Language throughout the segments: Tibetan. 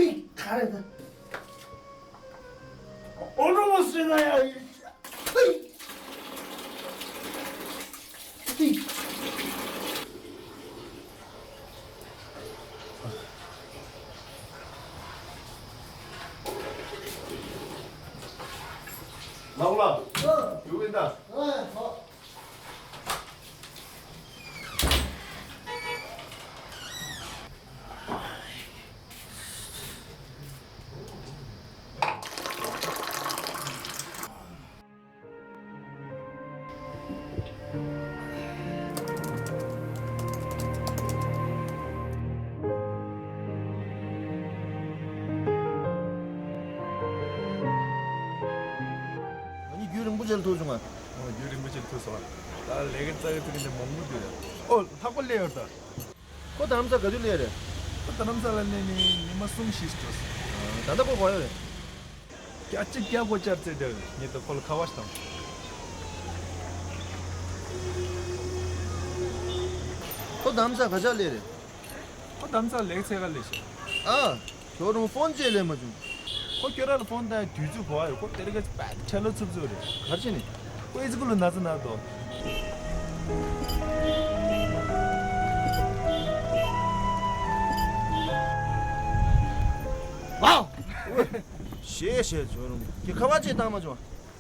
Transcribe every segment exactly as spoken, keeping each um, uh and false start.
ག་རེ་ད། ཨོ་ནོ་མོ་སེ་ན་ཡ། ལའོ་ལ། ཡུ་ཝིན་ད། ང་གཉིས་རྒྱུན་རིང་པོ་ཅིག་ལ་ཐུག་སོང་ང་། ཨོ་རྒྱུན་རིང་པོ་ཅིག་ལ་ཐུག་སོང་ང་། ད་ལས་ཀ་རྩ་བའི་ཚིག་འདི་མང་པོ་འདུག་ཡ། ཨོ་ལྷག་པ་སླེབས་ཡོད་ད། ཁོ་རྡ་རམ་ས་ལ་ག་དུས་སླེབས་རེད། ཁོ་རྡ་རམ་ས་ལ་སླེབས་ནས་ཉི་མ་གསུམ་བཞི་འགྲོ་སོང་། ད་ལྟ་ཁོ་ག་ཡོད་རེད། བརྒྱ་ཆ་བརྒྱ་སྒོ་བཅར་རྩེ་འདྲ་ངས་ད་ཁོ་ལ་ཁ་བ་ཞིག་བཏང་། ཁོ་རྡ་རམ་ས་ག་ཅག་སླེབས་རེད། ཁོ་རྡ་རམ་ས་ལེགས་ཚད་ག་སླེབས་ཤག་ཨ། ཁྱོད་རང་ཕོན་ཅིག་ལེན་མ་བྱུང་། ཁོ་ཁྱོད་རང་ལ་ཕོན་བཏང་དུས་ཚོད་བོ་ཨ་ཡོད། ཁོ་དེ་རིང་ག་ཅིག་ཕལ་ཆེར་ལོ་ཚུབ་ཚུབ་རེད། ག་རེ་བྱས་ནས། ཁོ་ཨི་ཙི་ཀུ་ལུ་ན་ཚ་ན་དོ། ཝའོ། ཞེས་ཞེས་བྱོས་རུང་གི་ཁ་བ་ཅིག་བཏང་མ་བྱུང་།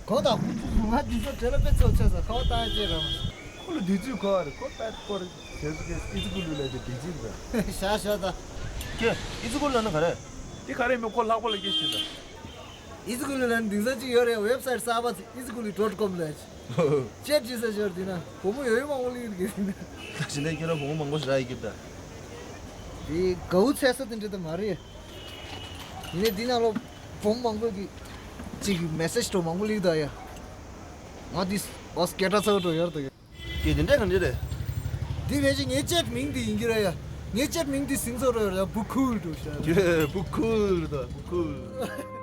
གང་དང་ཁོང་ཚོ་ང་དུས་ཚོད་བྲེལ་ལ་དཔེ་ཚོགས་ཆེ་ས་ཁ་བ་བཏང་ཡ་ཅེས་རང་། ཁོ་ལ་དུས་ཚོད་ག་བ་རེད། ཁོ་པད་སྐོར་དེ་ཚོ་གས་ཨི་ཙི་ཀུ་ལུ་ལ་དེ་དེ་ཅིག་རེད། ཤ་ཤ་ད། ཀྱེ་ཨི་ཙི་ཀུ་ལུ་ན་ག་རེད། དེ་ག་རེད་མེད་ཁོ་ལྷག་པ་ལ་སྐད་ཤེས་ད། ཨི་ཙི་ཀུ་ལུ་ལ་ནི་དེང་སང་ཅིག་ཡོད་རེད། ཝེབ་སའིཊ་གསར་པ་ཅིག་ཨི་ཙི་ཀུ་ལུ་ཌོཊ་ཀོམ་ལ་ཅིག་ཅེཊ་བྱེད་ས་ཞོར་དེ་ན་བུ་མོ་ཡོད་ཡོད་མང་པོ་ལ་ཡིན་གི་ད། ཞི་ནས་ཁྱེད་རང་བུ་མོ་མང་པོ་ཞིག་རག་ཡི་གི་ད། དེ་དགའ་བོ་ཚད་ས་དེ་འདྲ་ད་མ་རེད། ཡིན་ནའི་འདི་ནང་ལོ་བུ་མོ་མང་པོ་གི་ཅིག་མེ་སེཇ་འགྲོ་མང་པོ་ལིག་ད་ཡ། ང་འདི་ཨོ་སྐད་གྲགས་ཚ་བོ་འགྲོ་ཡོད་ད་ཡ། ཀྱེ་དེ་འདྲ་ག་འདྲ་རེད། འདི་ཕལ་ཆེར་ངའི་ཅེཊ་མིང་འདི་ཡིན་གྱི་རེད་ཡ། ངའི་ཅེཊ་མིང་འདི་སིང་ཚོ་རེད་ཡ། བུ་ཁུལ་འགྲོ་ཤག་ཀྱེ་བུ་ཁུལ་ད་བུ་ཁུལ།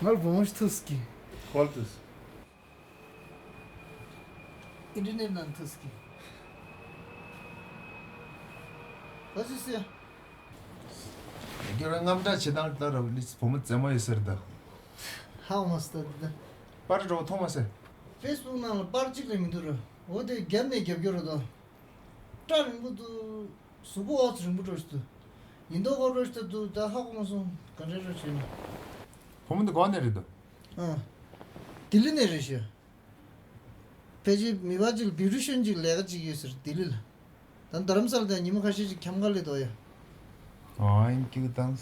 ང་ལ་བུ་མོ་ཞིག་ཐུག་སོང་གི། ཧོལ་ཐུག་སོང་། ཨིན་ཊར་ནེཊ་ནང་ཐུག་སོང་གི། ག་ཚོད་ཟེར། ཡ་གི་ལ་ཡ་གི་ རང་རྔམ་སྐྲག་བྱེད་སྟངས་ལྟར་ར་ལིས་བུ་མོ་རྩེད་མོ་ཡོད་ཟེར་ད། ཧ་མ་སྟ་ད། པར་འགྲོ་མཐོང་མ་ཟེར། ཕེ་སི་བུག་ནང་ལ་པར་གཅིག་ལས་མི་འདུག་ར། འོ་དེ་རྒྱབ་ནས་རྒྱབ་སྐྱོར་ར་དོ། སྐྲ་རིང་པོ་འདུག་གཟུགས་པོ་ཨོ་ཙི་རིང་པོ་འགྲོ་ཞིག་འདུག་ཡིན་མདོག་ཁ་འགྲོ་ཞིག་འདུག་ད་ཧ་གོ་མ་སོང་ག་འདྲ་ར་བྱས་ན། བུ་མོ་འདི་གོ་ནས་རེད་དོ། ཨ། ལྡི་ལི་ནས་རེད་ཤག་ཕལ་ཆེར་མི་བ་གཅིག་ལ་བིའུ་ཊི་ཤན་གཅིག་ལས་ཀ་གཅིག་ཡོད་ཟེར་ལྡི་ལི་ལ། ད་རྡ་རམ་ས་ལ་དང་ཉི་མ་ཁ་ཤས་ཅིག་འཁྱམ་ག་སླེབས་འདུག་ཡ། ཨོ་ཨིན་ཀྱུ་ཏང་།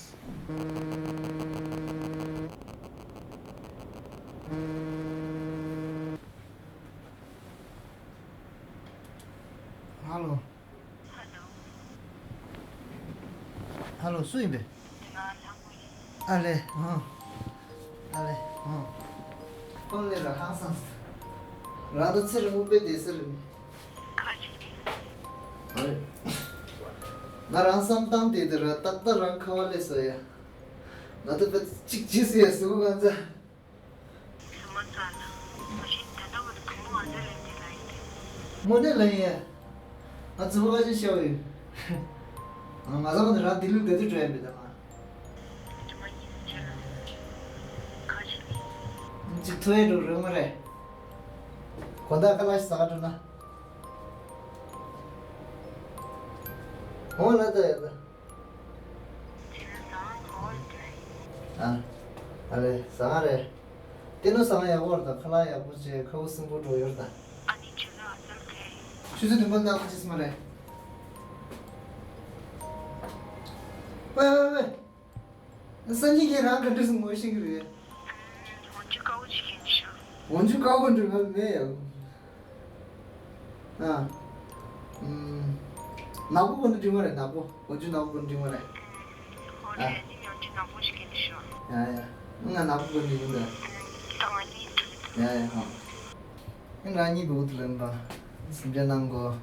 ཧ་ལོ། ཧ་ལོ། ཧ་ལོ་སུ་ཡིན་པས། ང་ལྷ་མོ་ཡིན། ཨ་ལེ། ཧང་། ཨ་ལེ། ཧང་། ཁོང་ལས་ལ་ཧང་སངས། རང་ད་ཚེ་རིང་པོ་དཔེ་བསྡད་ས་རེད། ཁ་ཅིག་ཨ་ལེ། ང་རང་བསམ་སྟངས་དེ་དེ་ར་ཏག་ཏག་རང་ཁ་བ་ལས་སོ་ཡ། ང་ད་ད་ཅིག་ཅི་སི་ཡ་སུ་གང་ཚ། དངོས་གནས་ལ་ཡིན་ཡ། ང་ཚོ་བ་ཅི་ཤེས་ཡོད། ང་ཚོ་ནི་རང་ལྡི་ལི་ག་དུས་འགྲོ་ཡ་མེད་ད་ང་། ཅིག་ཐུ་ཡ་འགྲོ་རོལ་མ་རེད། གོ་ད་ཁ་ལ་ཞིག་ཟ་ག་འགྲོ་ན། འོ་ལ་ད་ཡ་ད། ཨ། ཨ་རེ་ཟ་ང་རེ། ཏེ་ནོ་ཟ་ང་ཡག་པོ་རེད་ད་ཁ་ལག་ཡག་པོ་བྱས་ཁ་བོ་སིམ་པོ་འགྲོ་ཡོད་རེད་ད། ཨ་ནི་ཆུ་ཚོད་ཨ་ཙམ་དེ། ཆུ་ཚོད་བདུན་པ་ནང་ལ་ཅི་སི་མ་རེད། ཝེ་ཝེ་ཝེ། སང་ཉིན་ཁྱེད་རང་ག་འདྲ་སེ་ངོ་ཤེས་ཀྱི་རེད། འོན་ཅི་དཀའ་བོ་ཅིག་ཡིན་ཤག་འོན་ཅི་དཀའ་བོ་འདྲ་ང་མེད་ཡ། ཨ། ཨུམ། ནག་པོ་ཀུན་ཏུ་འགྲིག་མ་རེད་ནག་པོ། འོན་ཅི་ནག་པོ་ཀུན་ཏུ་འགྲིག་མ་རེད། ཨ། ཡ་ཡ། ང་ནག་པོ་ཀུན་ཏུ་ཡིན་ད། ཡ་ཡ་ཧང་། ཨེ་ང་གཉིས་བུ་དུ་ལེན་པ། སེམས་ཅན་ནང་གོ།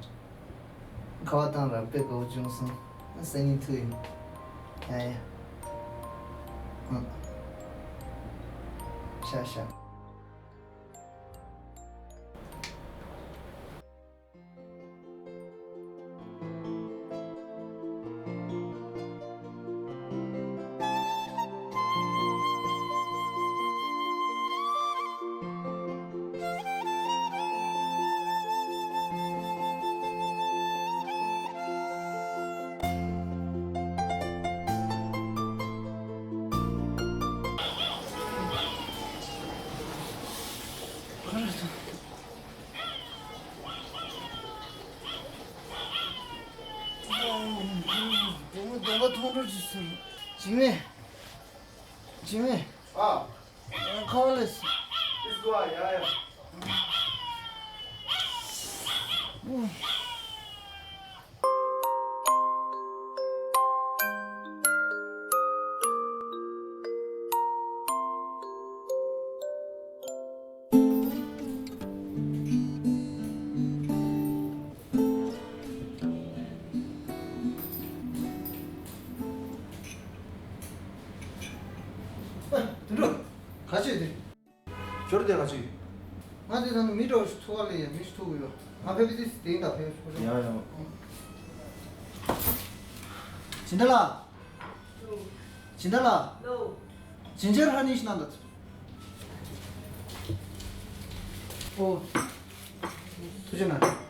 ཁ་བ་བཏང་ར་དཔེ་དགའ་བོ་བྱུང་སོང་། སང་ཉིན་ཐུག་ཡིན། ཡ་ཡ། ཧང་། ཤ་ཤ། གདོང་པ་མཐོང་གྲོལ་གྱི་ཟེར། འཇིགས་མེད། འཇིགས་མེད། ཨ། ཁ་བ་ལས། ཨིས་གོ་ཨ་ཡ་ཡ། དུད་འགྲོ། ག་ཅི་དེ། ཁྱོད་དེ་ག་ཅི། ང་དེ་ད་ནི་མི་འགྲོ་ཐུག་ག་ལས་ཡ་མི་ཞིག་ཐུག་གི་ཡོད། ང་ཕེབས་དུས་དེ་ཡིན་ད་ཕེབས་ཤོག་ཡ་ཡ། སྦྱིན་བདག་ལགས། སྦྱིན་བདག་ལགས། ལོ། སྦྱིན་ཆར་ཧ་ནི་ཤི་ན་འདུག་ཨོ། ཐུགས་རྗེ་གནང་།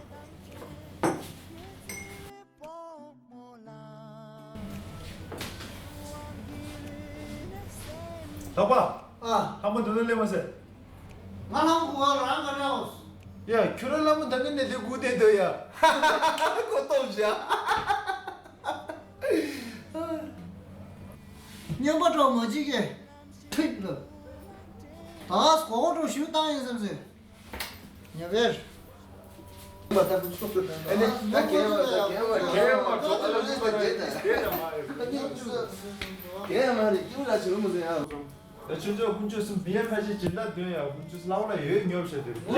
ལྷག་པ། ཨ། ལྷག་པ་འདི་ནས་སླེབས་མ་ཟེར། ང་ལྷག་པ་གོ་བ་རང་ག་འདྲ་འོ། ཡ་ཁྱོད་རང་ལྷག་པ་ད་གིན་ནས་དེ་སྒུག་བསྡད་འདུག་ཡ། ཁོ་སྟོབས་བཞག་རྔན་པ་འགྲོ་མ་བྱེད་ཀྱི། ཁྲིག་ལ། ད་སྒོ་འགྲོ་ཞུ་བཏང་ཡིན་བསམ་ཟེར། ཉེ་བར། ཨ་ནི་ད་རྒན་པ་ད་རྒན་པ་རྒན་པ་གྲོགས་པོ་ལ་ལུས་པ་རེད་ད། རྒན་དང་མ་རེད། རྒན་མ་རེད་སྐྱིད་པོ་ལ་བྱེད་མི་ཟེར་ཡང་། ད་ཁྱོད་ཚོ་དཀོན་མཆོག་གསུམ་བི་ཡ་ཁ་ཤས་སྦྱིན་བདག་འདོན་ཡ་དཀོན་མཆོག་གསུམ་ལའོ་ལ་ཡོད་ཉོབ་བྱས་ཏེ། རེད་ད།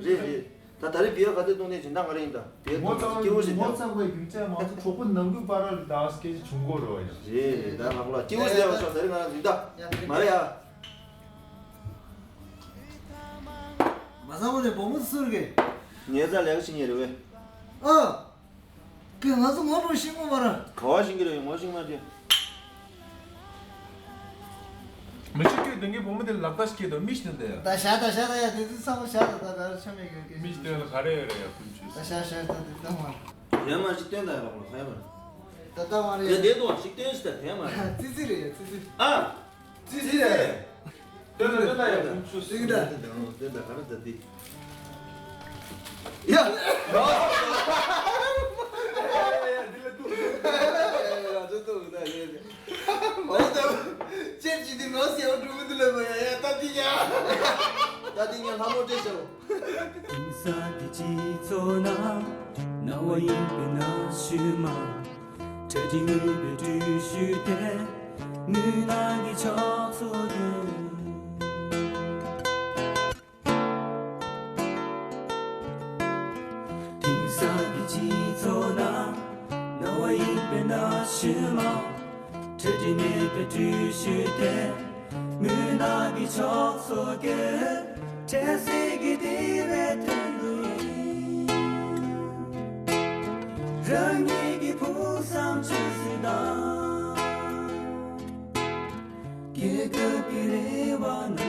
རེད་རེད། ད་ད་རེས་བི་ཡ་ག་ཚོད་གཏོང་ནས་སྦྱིན་བདག་ང་རེད་ཡིན་ད། བི་ཡ་ངོ་གཏོང་ཚ་སྐྱིད་པོ་ཞིག་ངོ་ད། ཚ་བའི་རྒྱུ་མཚན་མ་ཚོ་གྲོགས་པོ་ནང་ཁུལ་བར་ལ་ད་སྐད་ཆ་བྱུང་གོ་རོ་ཡ། རེད་རེད་ད་ལགས་ལགས་སྐྱིད་པོ་ཞིག་ཡ་ཆོག་ད་རེས་ང་རང་སྦྱིན་བདག་མ་རེད་ཡ། མ་བཟང་བོ་ནས་བུ་མོ་ཚུར་གི། ངའི་རྩ་ལས་ཀ་བྱེད་མཁན་རེད་བས། ཨ། ཀི་ང་ཚོ་ངོ་སྤྲོད་ཤེས་མོ་མ་ར། ག་བ་ཤེས་ཀྱི་རེད་ངོ་ཤེས་མ་རེད། མི་ཤི་ཁྱོད་དེ་གའི་བུ་མོ་དེ་ལག་པ་ཤི་དོ་མི་ཤི་དེ་ཡ། ད་ཤ་ད་ཤ་ད་ཡ་དེ་དུས་ཚང་མ་ཤ་ད་ད་ད་ཆ་མེད་གི་མི་ཤི་དེ་ལ་ག་རེ་ཡོད་རེད་ཡ་ཀུན་ཆུ། ད་ཤ་ཤ་ད་དེ་ད་མ། ཡ་མ་ཤི་སྟོན་ད་ཡ་ལོག་ལ་ཧ་ཡ་མ། ད་ད་མ་རེད་ཡ། ཡ་དེ་དུ་ཤི་སྟོན་ཤི་ད་དེ་མ་རེད། ཙི་ཙི་རེད་ཡ་ཙི་ཙི། ཨ། ཙི་ཙི། ཏན་ཏན་ཏན་ཡ་ཁུང་ཆུ་སིང་ད། ཏན་ཏན་ཏན་ཏན་ག་རེ་ད་དེ། ཡ། ཅེར་ཅི་དེ་ནོ་སེ་འོ་འགྲོ་མི་འདུག་ལ་མ་ཡ་ཡ་ད་དེ་ཡ། ད་དེ་ཡ་ལྷ་མོ་ཏྲེ་ཤོ། དེང་སང་གི་སྤྱི་ཚོགས་ན་ནང་བ་ཡིན་པའི་ན་ཤུལ་མ། གྲ་སྒྲིག་མེད་པའི་འགྲུལ་བཞུད་དེ་མུན་ནག་གི་ཕྱོགས་སུ་ཐོན། དེང་སང་གི་སྤྱི་ཚོགས་ན་ནང་བ་ཡིན་པའི་ན་ཤུལ་མ། གྲ་སྒྲིག་མེད་པའི་འགྲུལ་བཞུད་དེ་མུན་ནག་གི་ཕྱོགས་སུ་བསྐྱོད། འཕྲལ་སེལ་གྱི་དེ་བས་དོན་དུ་ཡིན། རང་ཉིད་ཀྱི་ཕུགས་བསམ་ཆོས་སྲིད་དང་། རྒྱལ་ཁབ་ཀྱི་རེ་བ་ན།